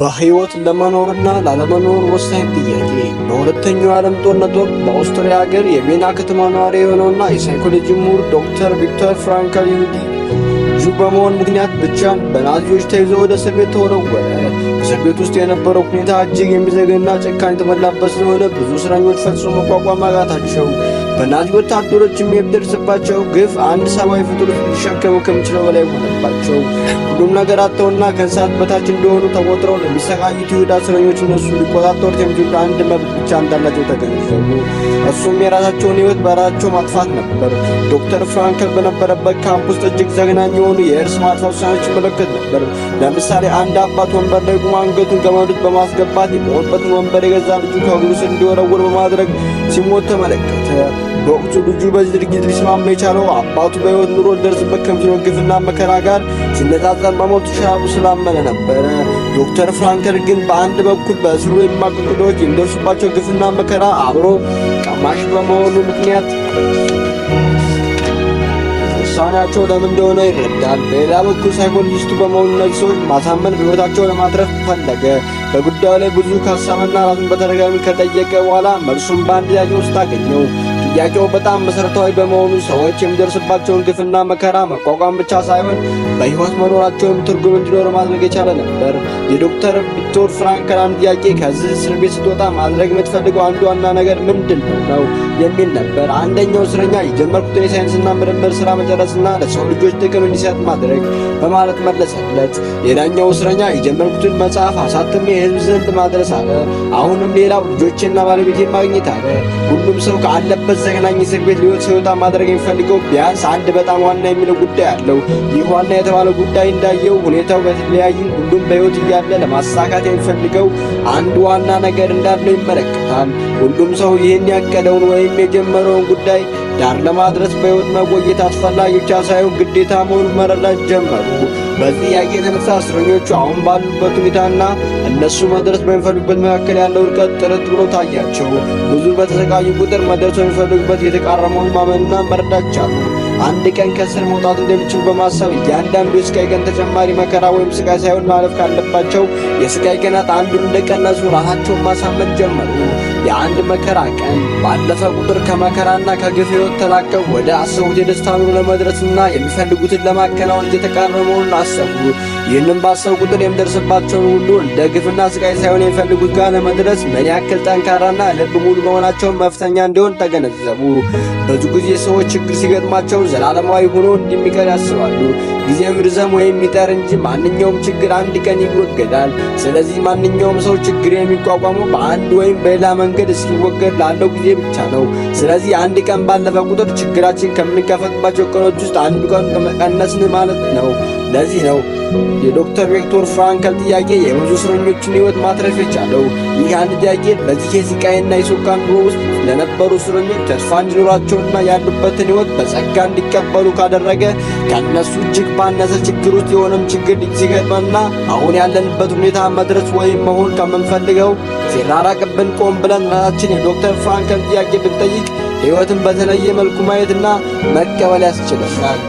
በሕይወት ለመኖርና ላለመኖር ወሳኝ ጥያቄ። በሁለተኛው የዓለም ጦርነት ወቅት በኦስትሪያ ሀገር የቪየና ከተማ ነዋሪ የሆነውና የሳይኮሎጂ ምሁር ዶክተር ቪክተር ፍራንክል ይሁዲ Jew በመሆን ምክንያት ብቻ በናዚዎች ተይዞ ወደ እስር ቤት ተወረወረ። እስር ቤት ውስጥ የነበረው ሁኔታ እጅግ የሚዘገንና ጭካኔ የተሞላበት ስለሆነ ብዙ እስረኞች ፈጽሞ መቋቋም አቃታቸው። በናዚ ወታደሮችም የሚደርስባቸው ግፍ አንድ ሰብአዊ ፍጡር ሊሸከመው ከሚችለው በላይ ሆነባቸው። ሁሉም ነገር አጥተውና ከእንስሳት በታች እንደሆኑ ተቆጥረው ለሚሰቃዩት ይሁዳ እስረኞች እነሱ ሊቆጣጠሩት የሚችሉት አንድ መብት ብቻ እንዳላቸው ተገነዘቡ። እሱም የራሳቸውን ሕይወት በራሳቸው ማጥፋት ነበር። ዶክተር ፍራንክል በነበረበት ካምፕ ውስጥ እጅግ ዘግናኝ የሆኑ የእርስ ማጥፋት ውሳኔዎች ይመለከት ነበር። ለምሳሌ አንድ አባት ወንበር ላይ ቆሞ አንገቱን ገመድ ውስጥ በማስገባት የቆመበትን ወንበር የገዛ ልጁ ከእግሩ ስር እንዲወረውር በማድረግ ሲሞት ተመለከተ። በወቅቱ ልጁ በዚህ ድርጊት ሊስማማ የቻለው አባቱ በሕይወት ኑሮ ሊደርስበት ከሚችለው ግፍና መከራ ጋር ሲነጻጸር መሞቱ ይሻላል ስላመነ ነበረ። ዶክተር ፍራንክል ግን በአንድ በኩል በእስሩ የሚማቅቁ ድሆች የሚደርሱባቸው ግፍና መከራ አብሮ ቀማሽ በመሆኑ ምክንያት ውሳኔያቸው ለምን እንደሆነ ይረዳል። በሌላ በኩል ሳይኮሎጂስቱ በመሆኑ እነዚህ ሰዎች ማሳመን በሕይወታቸው ለማትረፍ ፈለገ። በጉዳዩ ላይ ብዙ ካሰበና ራሱን በተደጋጋሚ ከጠየቀ በኋላ መልሱን በአንድ ጥያቄ ውስጥ አገኘው። ጥያቄው በጣም መሰረታዊ በመሆኑ ሰዎች የሚደርስባቸውን ግፍና መከራ መቋቋም ብቻ ሳይሆን በሕይወት መኖራቸውን ትርጉም እንዲኖር ማድረግ የቻለ ነበር። የዶክተር ቪክቶር ፍራንክል አንድ ጥያቄ ከዚህ እስር ቤት ስትወጣ ማድረግ የምትፈልገው አንዱ ዋና ነገር ምንድን ነው ነው የሚል ነበር። አንደኛው እስረኛ የጀመርኩትን የሳይንስና ምርምር ስራ መጨረስና ለሰው ልጆች ጥቅም እንዲሰጥ ማድረግ በማለት መለሰለት። ሌላኛው እስረኛ የጀመርኩትን መጽሐፍ አሳትሜ የህዝብ ዘንድ ማድረስ አለ። አሁንም ሌላው ልጆቼና ባለቤቴን ማግኘት አለ። ሁሉም ሰው ካለበት ዘግናኝ እስር ቤት ሊወጥ ሲወጣ ማድረግ የሚፈልገው ቢያንስ አንድ በጣም ዋና የሚለው ጉዳይ አለው። ይህ ዋና የተባለው ጉዳይ እንዳየው ሁኔታው በተለያዩ ሁሉም በሕይወት እያለ ለማሳካት የሚፈልገው አንድ ዋና ነገር እንዳለው ይመለከታል። ሁሉም ሰው ይህን ያቀደውን ወይም የጀመረውን ጉዳይ ዳር ለማድረስ በሕይወት መቆየት አስፈላጊ ብቻ ሳይሆን ግዴታ መሆኑን መረዳት ጀመሩ። በዚህ ጥያቄ የተነሳ እስረኞቹ አሁን ባሉበት ሁኔታና እነሱ መድረስ በሚፈልጉበት መካከል ያለው ርቀት ጥርት ብሎ ታያቸው። ብዙ በተሰቃዩ ቁጥር መድረስ በሚፈልጉበት የተቃረመውን ማመንና መረዳት ቻሉ። አንድ ቀን ከእስር መውጣት እንደሚችሉ በማሰብ እያንዳንዱ የስቃይ ቀን ተጨማሪ መከራ ወይም ስቃይ ሳይሆን ማለፍ ካለባቸው የስቃይ ቀናት አንዱን እንደቀነሱ ራሳቸውን ማሳመን ጀመሩ። የአንድ መከራ ቀን ባለፈ ቁጥር ከመከራና ከግፍ ሕይወት ተላቀው ወደ አሰቡት የደስታ ኑሮ ለመድረስና የሚፈልጉትን ለማከናወን እየተቃረቡ መሆኑን አሰቡ። ይህንም ባሰቡ ቁጥር የሚደርስባቸውን ሁሉ እንደ ግፍና ስቃይ ሳይሆን የሚፈልጉት ጋር ለመድረስ ምን ያክል ጠንካራና ልብ ሙሉ መሆናቸውን መፍተኛ እንዲሆን ተገነዘቡ። ብዙ ጊዜ ሰዎች ችግር ሲገጥማቸው ዘላለማዊ ሆኖ እንደሚቀር ያስባሉ። ጊዜው ይርዘም ወይም ይጠር እንጂ ማንኛውም ችግር አንድ ቀን ይወገዳል። ስለዚህ ማንኛውም ሰው ችግር የሚቋቋመው በአንድ ወይም በሌላ መንገድ እስኪወገድ ላለው ጊዜ ብቻ ነው። ስለዚህ አንድ ቀን ባለፈ ቁጥር ችግራችን ከምንጋፈጥባቸው ቀኖች ውስጥ አንዱ ቀን ቀነስን ማለት ነው። ለዚህ ነው የዶክተር ቪክቶር ፍራንክል ጥያቄ የብዙ እስረኞችን ሕይወት ማትረፍ የቻለው። ይህ አንድ ጥያቄ በዚህ የስቃይና የሰቆቃ ኑሮ ውስጥ ለነበሩ እስረኞች ተስፋ እንዲኖራቸውና ያሉበትን ሕይወት በጸጋ እንዲቀበሉ ካደረገ ከእነሱ እጅግ ባነሰ ችግር ውስጥ የሆነም ችግር ሲገጥመንና አሁን ያለንበት ሁኔታ መድረስ ወይም መሆን ከምንፈልገው ሲራራቅብን ቆም ብለን ራሳችን የዶክተር ፍራንክል ጥያቄ ብንጠይቅ ሕይወትን በተለየ መልኩ ማየትና መቀበል ያስችለናል።